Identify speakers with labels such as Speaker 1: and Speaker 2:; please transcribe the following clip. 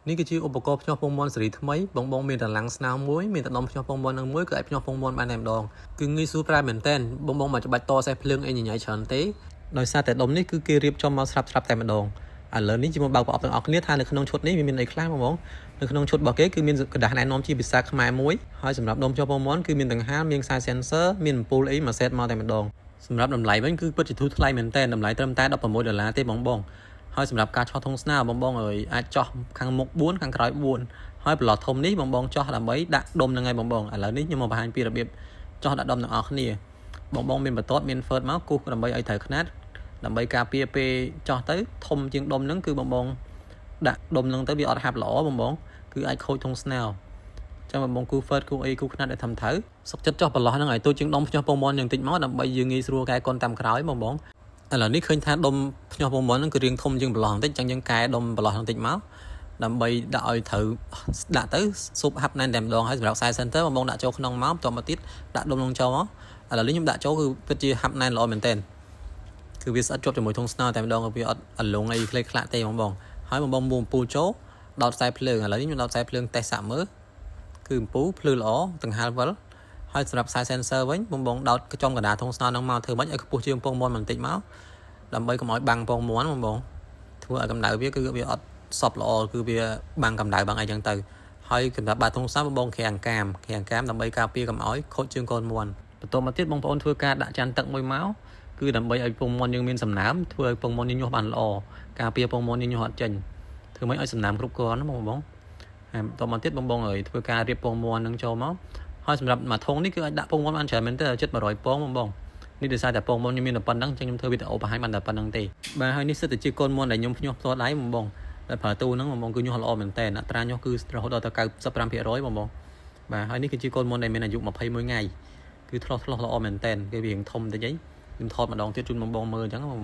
Speaker 1: នេះគឺជាឧបករណ៍ភ្ញាស់ពងមាន់ស៊េរីថ្មីបងបងមានតឡាំងស្នោមួយមានតដុំភ្ញាស់ពងមាន់នឹងមួយគឺអាចភ្ញាស់ពងមាន់បានតែម្ដងគឺងាយស្រួលប្រើមែនតើបងបងមិនច្បាច់តសេះភ្លើងអីញញ៉ៃច្រើនទេដោយសារតែដុំនេះគឺគេរៀបចំមកស្រាប់ស្រាប់តែម្ដងឥឡូវនេះជាមកបើកប្រអប់ទាំងអស់គ្នាថានៅក្នុងឈុតនេះវាមានអីខ្លះបងបងនៅក្នុងឈុតរបស់គេគឺមានក្រដាសណែនាំជាភាសាខ្មែរមួយហើយសម្រាប់ដុំភ្ញាស់ពងមាន់គឺមានកង្ហារមានខ្សែ sensor មានអំពូលអីមួយសេតមកតែម្ដងសម្រាប់តម្លៃវិញគឺពិតជាធូរថ្លៃមែនតើតម្លៃត្រឹមតែ16ដុល្លារទេបងបង ហើយសម្រាប់ការឆោះធុងស្នោបងបងអើយអាចចោះខាងមុខ4ខាងក្រោយ4ហើយប្រឡោះធំនេះបងបងចោះដើម្បីដាក់ដុំហ្នឹងហើយបងបងឥឡូវនេះខ្ញុំមកបង្ហាញពីរបៀបចោះដាក់ដុំទាំងអស់គ្នាបងបងមានបន្ទាត់មានហ្វឺតមកគូសដើម្បីឲ្យត្រូវខ្នាតដើម្បីការពារពេលចោះទៅធំជាងដុំហ្នឹងគឺបងបងដាក់ដុំហ្នឹងទៅវាអត់ហាប់ល្អបងបងគឺអាចខូចធុងស្នោចាំបងបងគូហ្វឺតគូអីគូខ្នាតឲ្យធំត្រូវសុកចិត្តចោះប្រឡោះហ្នឹងឲ្យតូចជាងដុំភ្ញាស់ពងមាន់យ៉ាងតិចមកដើម្បីយើងងាយស្រួលកែកុនតាមក្រោយបងបងឥឡូវនេះឃើញថាដុំភ្ញាស់ពងមាន់ហ្នឹងគឺរាងធំជាងប្រឡោះបន្តិចចឹងយើងកែដុំប្រឡោះបន្តិចមកដើម្បីដាក់ឲ្យត្រូវដាក់ទៅស៊ុបហាប់ណែនតែម្ដងហើយសម្រាប់ខ្សែ center បងបងដាក់ចូលក្នុងមកបន្ទាប់មកទៀតដាក់ដុំនឹងចូលមកឥឡូវនេះខ្ញុំដាក់ចូលគឺពិតជាហាប់ណែនល្អមែនទែនគឺវាស្អិតជាប់ជាមួយធុងស្នោតែម្ដងវាអត់អលងអីផ្លេខ្លាក់ទេបងបងហើយបងបងមួអំពូលចូលដោតខ្សែភ្លើងឥឡូវនេះខ្ញុំដោតខ្សែភ្លើងតេស្តសាកមើលគឺអំពូលភ្លឺល្អកង្ហារវិលហើយសម្រាប់ខ្សែ sensor វិញបងបងដោតចំកណ្ដាលធុងស្នោនឹងមកធ្វើម៉េចឲ្យខ្ពស់ជាងពងមាន់បន្តិចមកដើម្បីកុំឲ្យបាំងពងមាន់បងបងធ្វើឲ្យកម្ដៅវាគឺវាអត់សពល្អគឺវាបាំងកម្ដៅបាំងអីចឹងទៅហើយសម្រាប់បាតធុងស្នោបងបងក្រាំងកាមក្រាំងកាមដើម្បីការពារកុំឲ្យខូចជើងកូនមាន់បន្ទាប់មកទៀតបងប្អូនធ្វើការដាក់ចានទឹកមួយមកគឺដើម្បីឲ្យពងមាន់យើងមានសំណើមធ្វើឲ្យពងមាន់យើងញាស់បានល្អការពារពងមាន់យើងញាស់អត់ចេញធ្វើម៉េចឲ្យសំណើមគ្រប់គ្រាន់ណាបងបងហើយបន្ទាប់មកទៀតបងបងអើយធ្វើការរៀបពងមាន់នឹងចូលមកហើយសម្រាប់មួយធុងនេះគឺអាចដាក់ពងមាន់បានច្រើនមែនទេជិត100ពងបងបងនេះដោយសារតែពងមាន់ខ្ញុំមានតែប៉ុណ្្នឹងអញ្ចឹងខ្ញុំធ្វើវីដេអូបង្ហាញបានតែប៉ុណ្្នឹងទេបាទហើយនេះសិតតែជាកូនមាន់ដែលខ្ញុំភ្ញាស់ផ្ទាល់ដៃបងបងដែលប្រើទូហ្នឹងបងបងគឺញាស់ល្អមែនតើអត្រាញាស់គឺរហូតដល់ទៅ95%បងបងបាទហើយនេះគឺជាកូនមាន់ដែលមានអាយុ21ថ្ងៃគឺឆ្លោះឆ្លោះល្អមែនតើគឺវារៀងធំតិចហីខ្ញុំថតម្ដងទៀតជូនបងបងមើលអញ្ចឹងបង។